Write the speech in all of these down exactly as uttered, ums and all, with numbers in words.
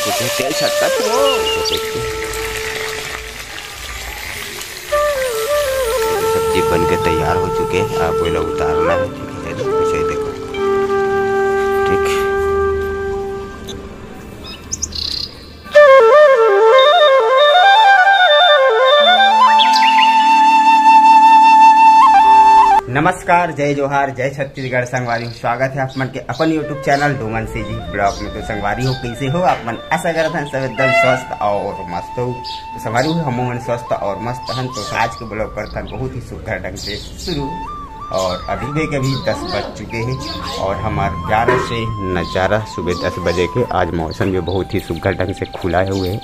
तेल छटकत हो। सब्जी बन के तैयार हो चुके हैं, आप ओला उतारना है। ठीक है, देखो, ऐसे देखो, ठीक। नमस्कार, जय जोहार, जय छत्तीसगढ़। संगवारी हो, स्वागत है आप मन के अपन YouTube channel Doman CG blog में। तो संगवारी हो, कैसे हो आप मन? आशा करत हन सब एकदम स्वस्थ और मस्त हो। तो संगवारी हो, हमहू मन स्वस्थ और मस्त हन। तो आज के ब्लॉग करथन बहुत ही सुघर ढंग से शुरू। और अभी के अभी दस बज चुके हैं और हमार प्यारा से नज़ारा सुबह दस बजे के। आज मौसम जो बहुत ही सुघर ढंग से खुला हुए है,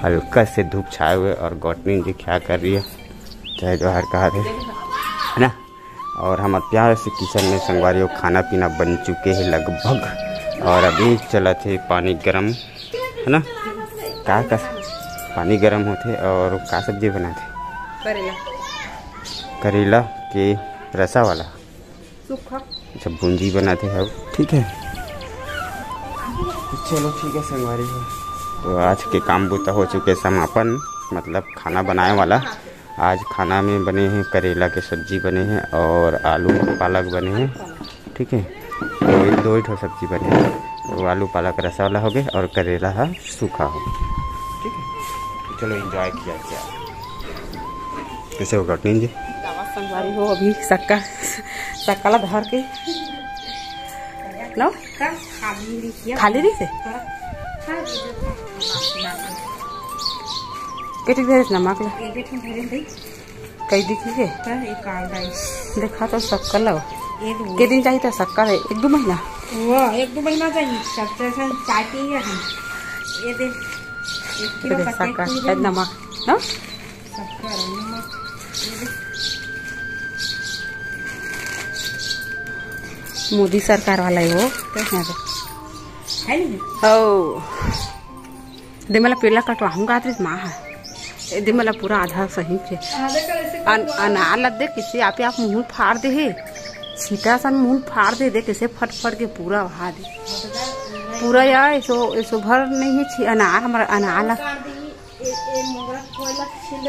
हल्का से धूप छाए हुए, और गौतमी जी क्या कर रही है, चाहे जोहार कहा थे, है ना। और हमार प्यारे से किचन में संगवारी हो खाना पीना बन चुके हैं लगभग, और अभी चलत है पानी गरम, है ना। का का पानी गरम होथे और का सब्जी बनाथे? करेला। करेला के रसा वाला? सूखा। अच्छा, भुंजी बनाथे अब, ठीक है। चलो ठीक है संगवारी हो, तो आज के काम बूता हो चुके समापन, मतलब खाना बनाए वाला। आज खाना में बने हैं करेला के सब्जी बने हैं और आलू पालक बने हैं, ठीक है। दो ही, दो ही ठो सब्जी बने हैं, वो आलू पालक रसा वाला हो गए और करेला है सूखा हो, ठीक है। चलो एंजॉय किया जाए। कैसे हो गौतमी जी? संगवारी हो, अभी सक्का, सक्का ला धर के लो। खाली रही से? खाली रही से? हाँ, ये जो था, बाप रे बाप। के ठीक धरे नमक ला। एक बेटी धरे भाई। कई दिखी है? हाँ, एक काल दाई। देखा तो सक्का ला। एक वो। के दिन चाहिए था सक्का रे? एक दो महीना? वो, एक दो महीना चाहिए। सब तो ऐसा चाय पिएंगे हम। ये दे। एक किलो ये दे पत्ते सक्का, की दे। नमक, ना? मोदी सरकार वाला है वो। तो यहाँ पे। है नहीं? ओ। दे मला पेड़ ला कटवाहूँ का, माँ है। ए, दे मला पूरा आधा सही के। अन-, अनार ला दे, किसे आपे आप मुँह फाड़ दे है। छीटा सन मुँह फाड़ दे, दे, किसे फट फट के पूरा बहा दे। पूरा यार, ऐसो, ऐसो भर नहीं है, छी-, अनार, हमारा अनार ला।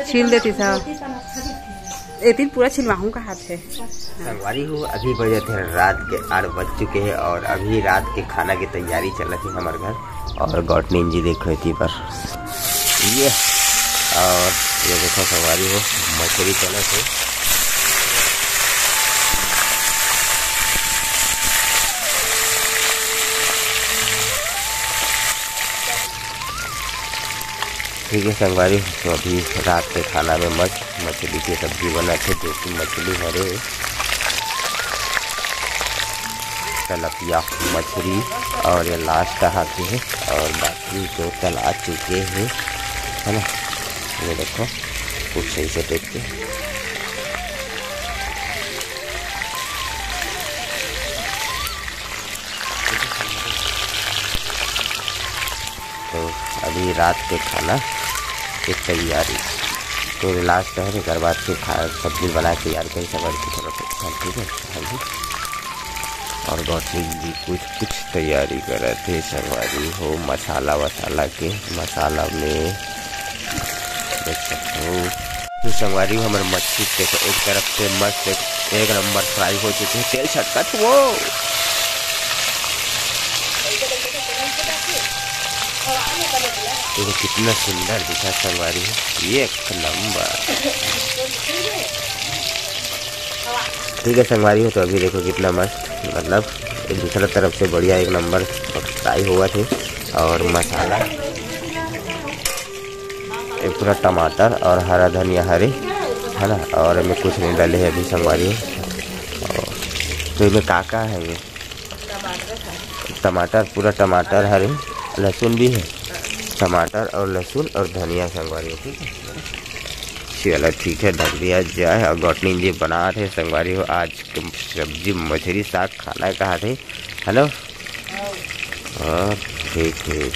छील देती था। एतिन पूरा छिलवाहूँ का हाथ है। संगवारी हो, अभी बजे थे रात के आठ बज चुके हैं और अभी रात के खाना की तैयारी चलत है हमारे घर। और गौटनीन जी देखो एती पर ये, और ये देखो संगवारी हो, मछली चलत है। ठीक है संगवारी, तो अभी रात के खाना में मछ मछली के सब्जी बनाथे, देसी मछली हरे, तलपिया मछली, और ये लास्ट हाथी है, और बाकी जो तला चुके हैं, है ना। ये देखो, कुछ सही से देख के। तो अभी रात के खाना की तैयारी, तो लास्ट है, एक बार फिर खा, सब्जी बना के तैयार करी सब की तरफ से, ठीक है। हाँ जी, और गौतमी जी कुछ कुछ तैयारी करत हे संगवारी हो, मसाला वसाला के, मसाला में देख सकते हो। तो संगवारी हो, हमारे मच्छी देखो, एक तरफ से मस्त एक, एक नंबर फ्राई हो चुके हैं, तेल छटकत वो। देखो कितना सुंदर दिखा संगवारी हो, एक नंबर। ठीक है संगवारी हो, तो अभी देखो कितना मस्त, मतलब एक दूसरा तरफ से बढ़िया एक नंबर फ्राई हुआ थे। और मसाला, ये पूरा टमाटर और हरा धनिया हरे, है ना, और इनमें कुछ नहीं डाले हैं अभी संगवारी हो। और तो इनमें का का है ये? टमाटर, पूरा टमाटर हरे, लहसुन भी है, टमाटर और लहसुन और धनिया संगवारी हो, ठीक है। चलो ठीक है, ढक दिया जाए। और गौटनी जी बना रहे संगवारी हो, आज के सब्जी मछली साग खाना कहा थे, है ना? हाँ, ठीक, ठीक।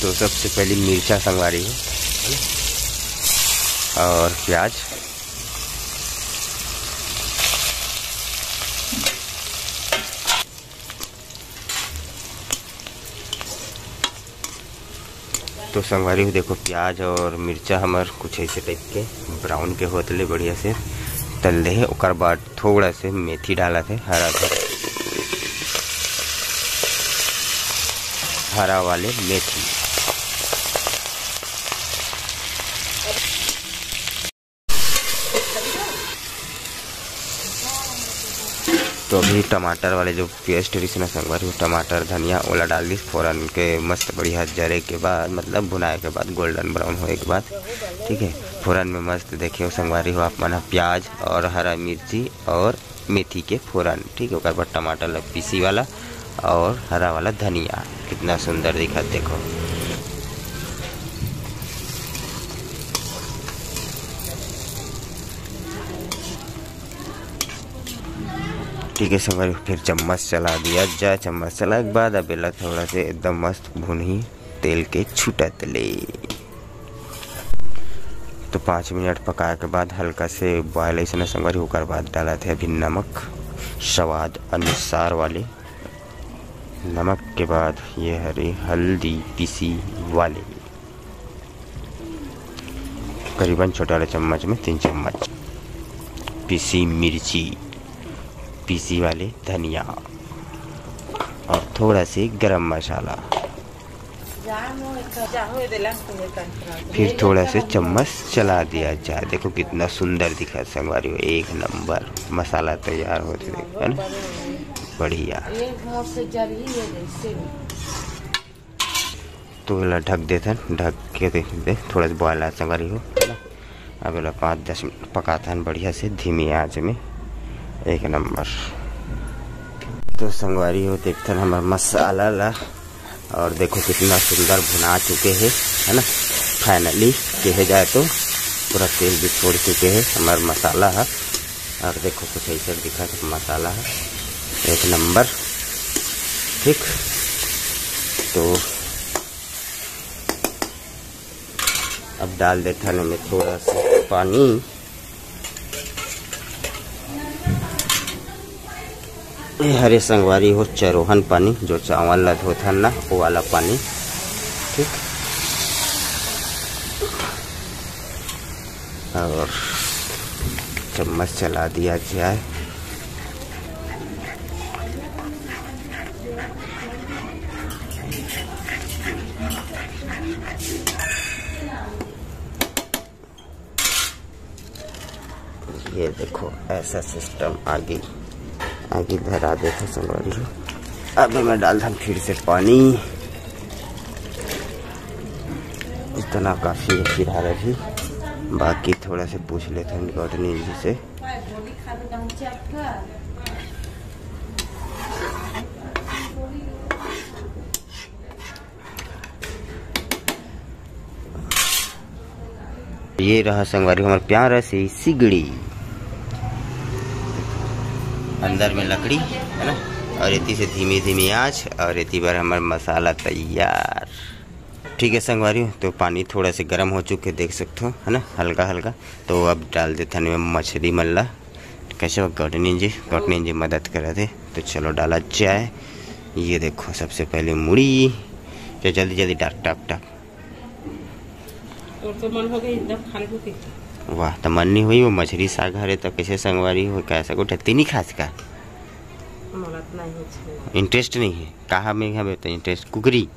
तो सबसे पहले मिर्चा संगवारी हो, और प्याज। तो संगवारी हो, देखो, प्याज और मिर्चा हमर कुछ ऐसे टाइप के ब्राउन के होत ले बढ़िया से तल दे हे। ओकर बाद थोड़ा से मेथी डालत हे, हरा धनिया, हरा वाले मेथी। तो अभी टमाटर वाले जो पेस्ट रहिस ना संगवारी, वो टमाटर, धनिया, ओला डाल दिस फोरन के। मस्त बढ़िया जरे के बाद, मतलब भुनाए के बाद, गोल्डन ब्राउन होए के बाद, ठीक है, फोरन में मस्त देखे हो संगवारी हो आप मन ह, प्याज और हरा मिर्ची और मेथी के फोरन, ठीक है। ओकर बाद टमाटर ला पीसी वाला और हरा वाला धनिया, कितना सुंदर दिखत देखो। ठीक है संगवारी, फिर चम्मच चला दिया जाए। चम्मच चलाए के बाद अब एला थोड़ा से एकदम मस्त भुनही तेल के छूटत ले। तो पाँच मिनट पकाए के बाद हल्का से बॉयल अइसन संगवारी, ओकर बाद डालत हे अभी नमक, स्वाद अनुसार वाले नमक के बाद ये हरे हल्दी पीसी वाले, करीबन छोटे वाले चम्मच में तीन चम्मच पीसी मिर्ची, पीसी वाले धनिया और थोड़ा से गरम मसाला। फिर थोड़ा से चम्मच चला दिया जाए। देखो कितना सुंदर दिखा संगवारी हो, एक नंबर मसाला तैयार होत हे, देखो ना, बढ़िया। तो एला ढक देथन, ढक के दे, दे थोड़ा सा बॉयल आ संगवारी हो, है ना। अब एला पाँच दस मिनट पकाथन बढ़िया से धीमी आंच में, एक नंबर। तो संगवारी हो, देखथन हमर मसाला ला, और देखो कितना सुंदर भुना चुके हे, है ना। फाइनली कहे जाए तो पूरा तेल भी छोड़ चुके हे हमर मसाला ह। और देखो कुछ ऐसे दिखत हे मसाला ह, एक नंबर। ठीक, तो अब डाल देथन एमे थोड़ा सा पानी। ये हरे संगवारी हो चरोहन पानी, जो चावल ला धोथन ना, वो वाला पानी। ठीक, और चम्मच चला दिया जाए। ये देखो, ऐसा सिस्टम आगे, आगे धरा देथे संगवारी हो। अब मैं डालथन फिर से पानी, इतना काफ़ी है फिलहाल अभी, बाकी थोड़ा से पूछ लेथन गौतनी जी से। ये रहा संगवारी हमर प्यारा से सिगड़ी, अंदर में लकड़ी है ना, और एती से धीमी धीमी आंच, और एती बार हमर मसाला तैयार। ठीक है संगवारी, तो पानी थोड़ा से गर्म हो चुके, देख सकते हो, है ना, हल्का हल्का। तो अब डाल देथन एमे मछली मन ला। कैसे हो गौटनीन जी? गौटनीन जी मदद करत हे, तो चलो डाला जाए। ये देखो, सबसे पहले मुड़ी, तो जल्दी जल्दी डाल, टप टप। और तो मन हो गई एकदम खाने को। वाह, तो मन नहीं हुई, वो मछली साग हरे तो कैसे संगवारी हो, कैसा गोठे तीनी खास का? मोला इतना ही अच्छा लगा। इंटरेस्ट नहीं है। कहाँ में हमें तो इंटरेस्ट? कुकरी।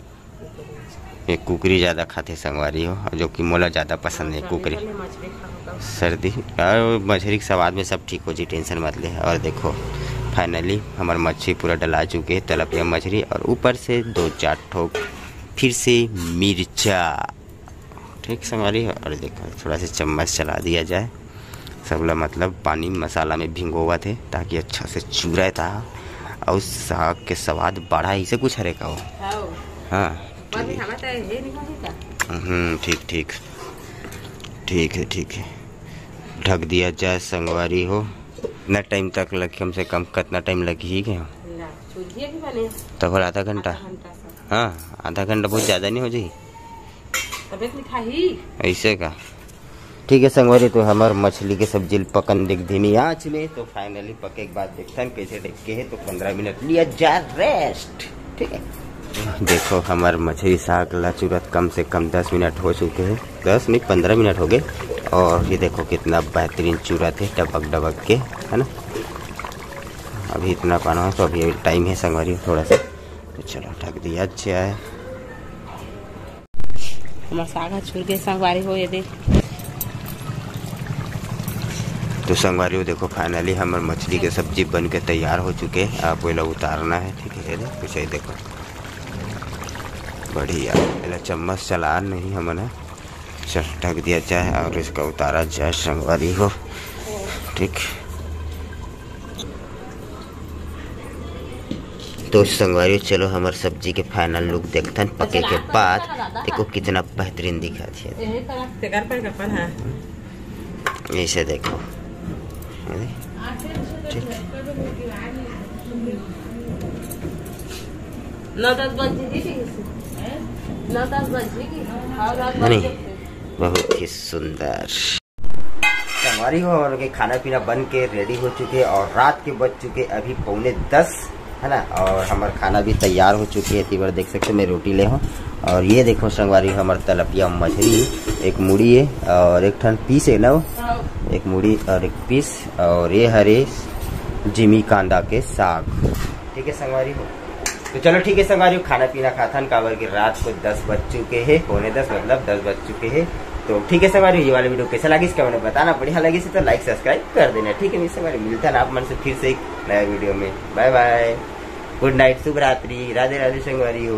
ये कुकरी ज़्यादा खाथे संगवारी हो, और जो कि मोला ज़्यादा पसंद है सर्दी कुकरी। वाले मछली खाओ तो। सर्दी और मछली के स्वाद में सब ठीक हो जी, टेंशन मत ले। और देखो, फाइनली हमार मछली पूरा डला चुके है, तलपिया मछली, और ऊपर से दो चार ठोक फिर से मिर्चा। ठीक संगवारी हो, और देखो, थोड़ा सा चम्मच चला दिया जाए, सबला मतलब पानी मसाला में भिंगोवत हे, ताकि अच्छा से चूरा था। और साग के स्वाद बढ़ा, इसे कुछ हरे का हो। हाँ। हाँ, ठीक। हम्म, ठीक, ठीक। ठीक है, ठीक है। ढक दिया जाए संगवारी हो। कितना टाइम तक लग, कम से कम कितना टाइम लग ही गया? तब आधा घंटा। हाँ, आधा घंटा बहुत ज़्यादा नहीं हो जाही? तबियत मिठाई। ऐसे का? ठीक है संगवारी, तो हमर मछली के सब्जी ल पकन देख धीमी आंच में। तो फाइनली पके के बाद देखथन कैसे टाइप के है। तो पंद्रह मिनट लिया जा रेस्ट। ठीक है, देखो हमर मछली साग ला चुरत कम से कम दस मिनट हो चुके हैं, दस नहीं, पंद्रह मिनट हो गए। और ये देखो कितना बेहतरीन चुरत है, डबक डबक के, है ना। अभी इतना पाना है, तो अभी टाइम है संगवारी थोड़ा सा। तो चलो, ढक दिया, अच्छा है। हमर साग ह चुर के संगवारी हो, ये दे। तो संगवारी हो, देखो, फाइनली हमर मछली के सब्जी बन के तैयार हो चुके हैं। अब ओला उतारना है, ठीक है, ये दे, कुछ ये देखो, बढ़िया। एला चम्मच चला नहीं हमन ह। चल, ढक दिया जाए और इसका उतारा जाए संगवारी हो। ठीक, तो संगवारी हो, चलो हमर सब्जी के फाइनल लुक देखथन पके के बाद। देखो कितना बेहतरीन दिखत है। यही तरह तेकर पर कपल है। ऐसे देखो, अरे, ठीक। नौ दस बज जी की? नौ दस बज जी की? हाँ, नौ दस बज नहीं, जी। बहुत ही सुंदर। संगवारी हो, हमर के खाना पीना बन के रेडी हो चुके और रात के बज चुके अभी पौने दस, है ना। और हमर खाना भी तैयार हो चुके है। तीबर देख सकते हो, मैं रोटी ले हूँ। और ये देखो संगवारी, हमर तलपिया मछली, एक मुड़ी है और एक ठन पीस है ना, एक मुड़ी और एक पीस। और ये हरे जिमी कांदा के साग। ठीक है संगवारी हो, तो चलो ठीक है संगवारी हो, खाना पीना खाथन, काबर के रात को दस बज चुके हैं, पौने दस, मतलब दस बज चुके हैं। तो ठीक है संगवारी हो, ये वाला वीडियो कैसा लगिस, कमेंट में बताना। बढ़िया लगिस तो लाइक सब्सक्राइब कर देना। ठीक है, मिलते हैं आप मन से फिर से एक नया वीडियो में। बाय बाय, गुड नाइट, शुभ रात्रि, राधे राधे संगवारी हो।